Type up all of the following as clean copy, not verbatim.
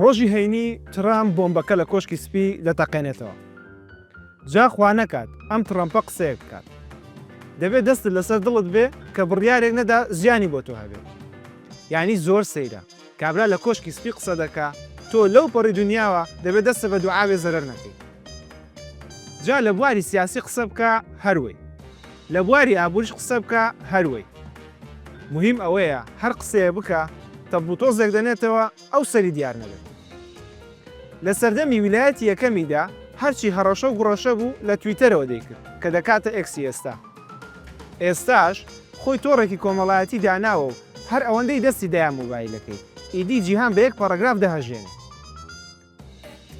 ڕۆژی هەینی ترامپ بۆمبەکە لە کۆشکی سپی دەتەقێنێتەوە. جا خوا نەکات ئەم ترەمپە قسەیەک بکات. دەبێ دەستت لەسەر دڵت بێ کە بڕیارێک نەدا زیانی بۆ تۆ هەبێت. یانی زۆر سەیرە کابرا لە کۆشکی سپی قسە دەکا تۆ لەو پەڕی دونیاوە دەبێ دەستت بە دوعا بێ زەرەر نەکەی. جا لە بواری سیاسی قسە بکا هەر وەی. لە بواری ئابوریش قسە بکا هەر وەی. موهیم ئەوەیە هەر قسەیە بکا تەپوتۆزێک دەنێتەوە ئەو سەری دیار نەبێت. لە سەردەمی ویلایەتی یەکەمیدا هەرچی هەڕەشە و گوڕەشە بوو لە تویتەرەوە دەیکرد کە دەکاتە ئێکسی ئێستا. ئێستاش خۆی تۆڕێکی کۆمەڵایەتی داناوە و هەر ئەوەندەی دەستی دایە مۆبایلەکەی ئیدی جیهان بە یەک پەڕەگراف دەهەژێنێ.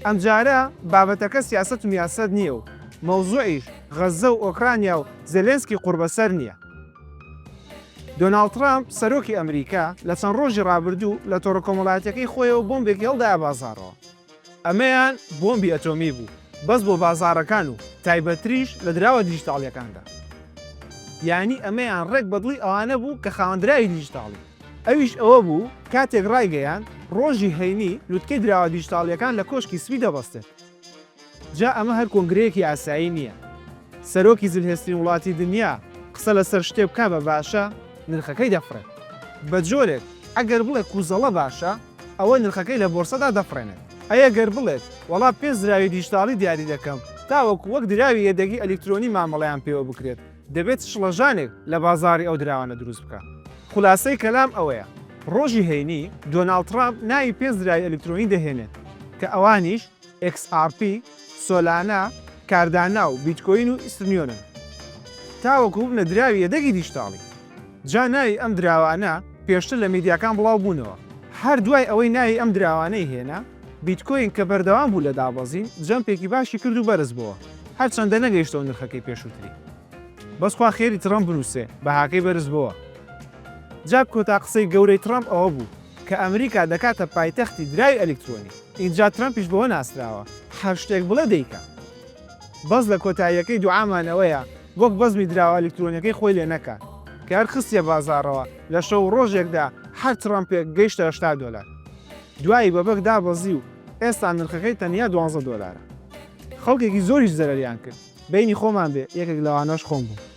ئەمجارە بابەتەکە سیاسەت و میاسەت نییە و مەوزوعیش غەززە و ئۆکرانیا و زێلێنسکی قوڕبەسەر نییە. دۆناڵد ترامپ سەرۆکی ئەمریکا لە چەند ڕۆژی ڕابردوو لە تۆڕە کۆمەڵایەتیەکەی خۆیەوە بۆمبێکی هەڵدایە بازاڕەوە. ئەمەیان بۆمبی ئەتۆمی بوو بەس بۆ بازاڕەکان و تایبەتریش لە دراوە دیجیتاڵیەکاندا. یانی ئەمەیان ڕێک بە دڵی ئەوانە بوو کە خاوەن دراوی دیجیتاڵین. ئەویش ئەوە بوو کاتێک ڕایگەیاند ڕۆژی هەینی لوتکەی دراوە دیجیتاڵیەکان لە کۆشکی سپی دەبەستێت. جا ئەمە هەر کۆنگرەیەکی ئاسایی نییە. سەرۆکی زلهێزترین وڵاتی دنیا قسە لەسەر شتێ بکا بە باشە نرخەکەی دەفڕێت. بە جۆرێک ئەگەر بڵێ کوزەڵە باشە ئەوە نرخەکەی لە بۆرسەدا دەفڕێنێت. ئەی ئەگەر بڵێت وەڵا پێنج دراوی دیجتاڵی دیاری دەکەم تاوەکو وەک دراوی یەدەگی ئەلیکترۆنی مامەڵەیان پێوە بکرێت دەبێت شڵەژانێک لە بازاڕی ئەو دراوانە دروست بکا. خولاسەی کەلام ئەوەیە ڕۆژی هەینی دۆناڵد ترامپ ناوی پێنج دراوی ئەلیکترۆنی دەهێنێت کە ئەوانیش، XRP، سۆلانا، کاردانا و بیتکۆین و ئیسرنیۆنن تاوەکو ببنە دراوی یەدەگی دیجتاڵی. جا ناوی ئەم دراوانە پێشتر لە میدیاکان بڵاو بوونەوە. هەر دوای ئەوەی ناوی ئەم دراوانەی هێنا، بیتکۆین کە بەردەوام بوو لە دابەزین، jump ێکی باشی کرد و بەرز بۆوە، هەرچەندە نەگەیشتەوە نرخەکەی پێشووتری. بەس خوا خێری تڕەمپ بنووسێ، بەهاکەی بەرز بۆوە. جا کۆتا قسەی گەورەی تڕەمپ ئەوە بوو کە ئەمریکا دەکاتە پایتەختی دراوی ئەلیکترۆنی. ئینجا ترەمپیش بەوە ناسراوە هەر شتێک بڵێ دەیکا. بەس لە کۆتاییەکەی دوعامان ئەوەیە وەک بەزمی دراوە ئەلیکترۆنیەکەی خۆی لێ نەکات کە هەر خستیە بازاڕەوە لە شەو و ڕۆژێکدا هەر ترەمپێک گەیشتە 80 دۆلار دوایی بە بەگ دابەزی و ئێستا نرخەکەی تەنیا دوانزە دۆلارە. خەڵکێکی زۆریش زەرەریان کرد بەینی خۆمان بێ یەکێک لەوانەش خۆم بووم.